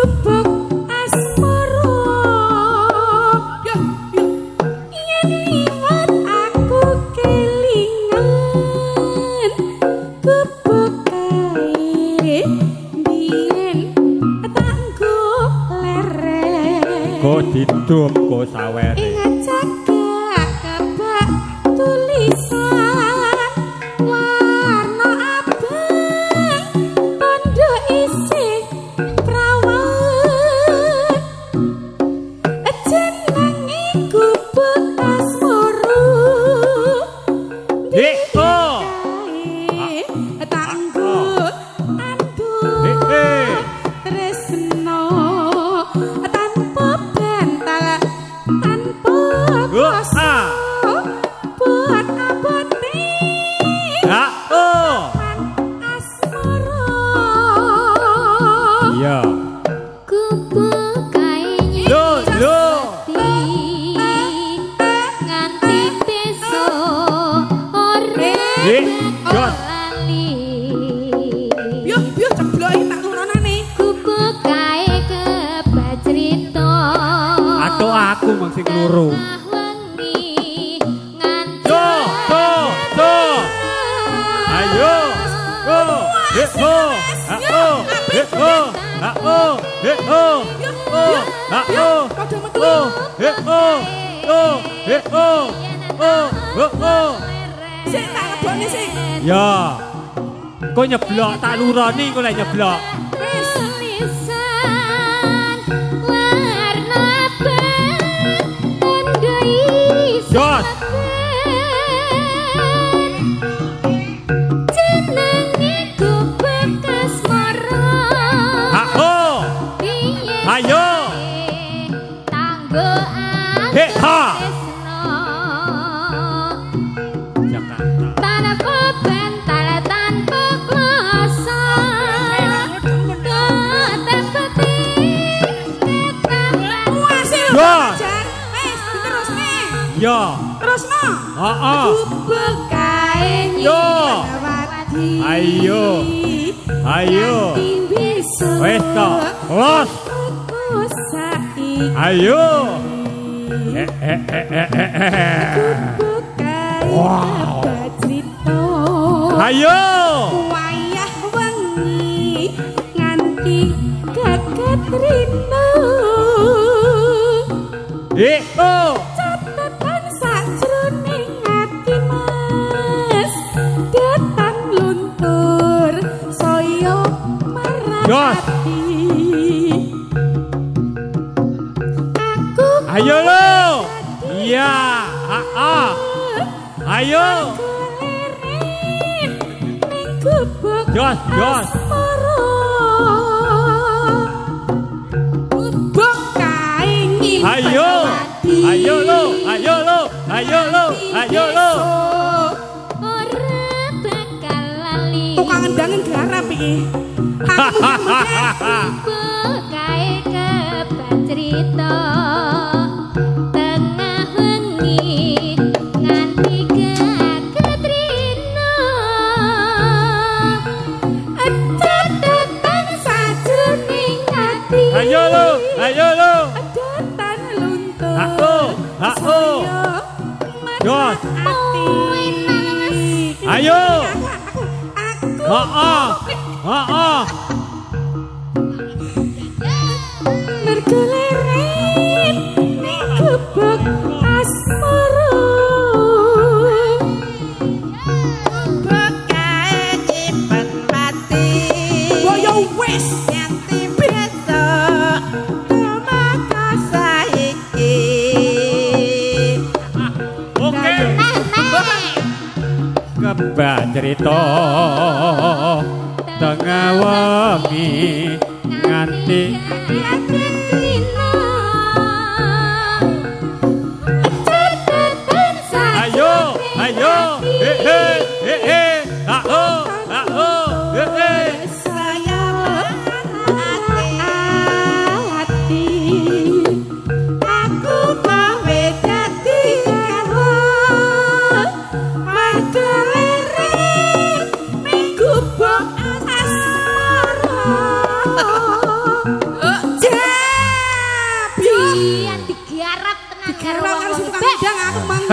gubuk asmara. Yo yo yen liwat aku kelingan gubuk kae biyen tanggo leren. Kok didum kok sawere. Ingat cagak kebak tulisan warna abang tondo isih prawan. Jenenge gubuk asmara. He oh. Kae tanggo andu tresno tanpa bantal tanpa kloso buat abote Ha oh. Asmara. Iya. Gubuk kae Lho lho. Nganti besok ora Eh, jos. lali. Yo yo ceblok iki tak turonane. Gubuk kae kebacrita. Atuk aku mang sing loro. Tengah wengi nganti Yo yo yo. Ayo. Go. He oh. Ha oh. He oh. Ha oh. He oh. Oh. Ha oh. Padha metu. Oh. He oh. Oh. He oh. Oh. Oh. Oh. Sik tak lebokne sik. Ya. Kok nyeblok tak luroni kok lek nyeblok. Wis. Tulisan warna abang tondo isih Jos. Jenenge gubuk asmara. Ha oh. Piye Ayo. tanggo He ha. tresno Jakarta. tanpa bantal tanpa kloso tetep Wes lho Jos. Jar. Wis diterusne. Ya. Terusno. Heeh. Gubuk kae Yo. nyipawadi. Ayo. Ayo. Nganti besok. Wis to. Los. Aku saiki. Ayo. Eh eh eh eh eh, eh. Gubuk kae Wow. kebacrita. Ayo. Wayah wengi nganti gagat rino. Eh oh. Catatan sakjroning ati Mas datang luntur saya marang Jos. ati. Aku Ayo lo. Iya. Ha ah. Ayo. keleren ning gubuk Jos, jos. asmara. Gubuk kae nyimpen Ayo. ati. Ayo lo. Ayo lo. Ayo lo. Ayo lo. Ora bakal lali. Tukang ngendangen garap iki. Aku mungkin Gubuk kae kebacrita tengah wengi nganti gaget rino. Catatan sajroning ati. Ayo lo. Ayo lo. Datan luntur. Ha oh. Ha oh. Saya Jos. ati. Ayo. Aku Ha ah. Ha ah. Mergo leren ning gubuk asmara. Gubuk kae nyimpen pati. Boyo wis Nganti besok tumeka saiki. Oke. Kebak cerita tengah wengi nganti gaget rino. Catatan Ayo, ayo, he he he he, ha oh, ha oh, he he. Saya ati. Aku gawe dadi karo Mergo leren ning gubuk asmara. Digarap tenan karo Digarap karo wong-wong. sing tukang Bek. ndang aku mang.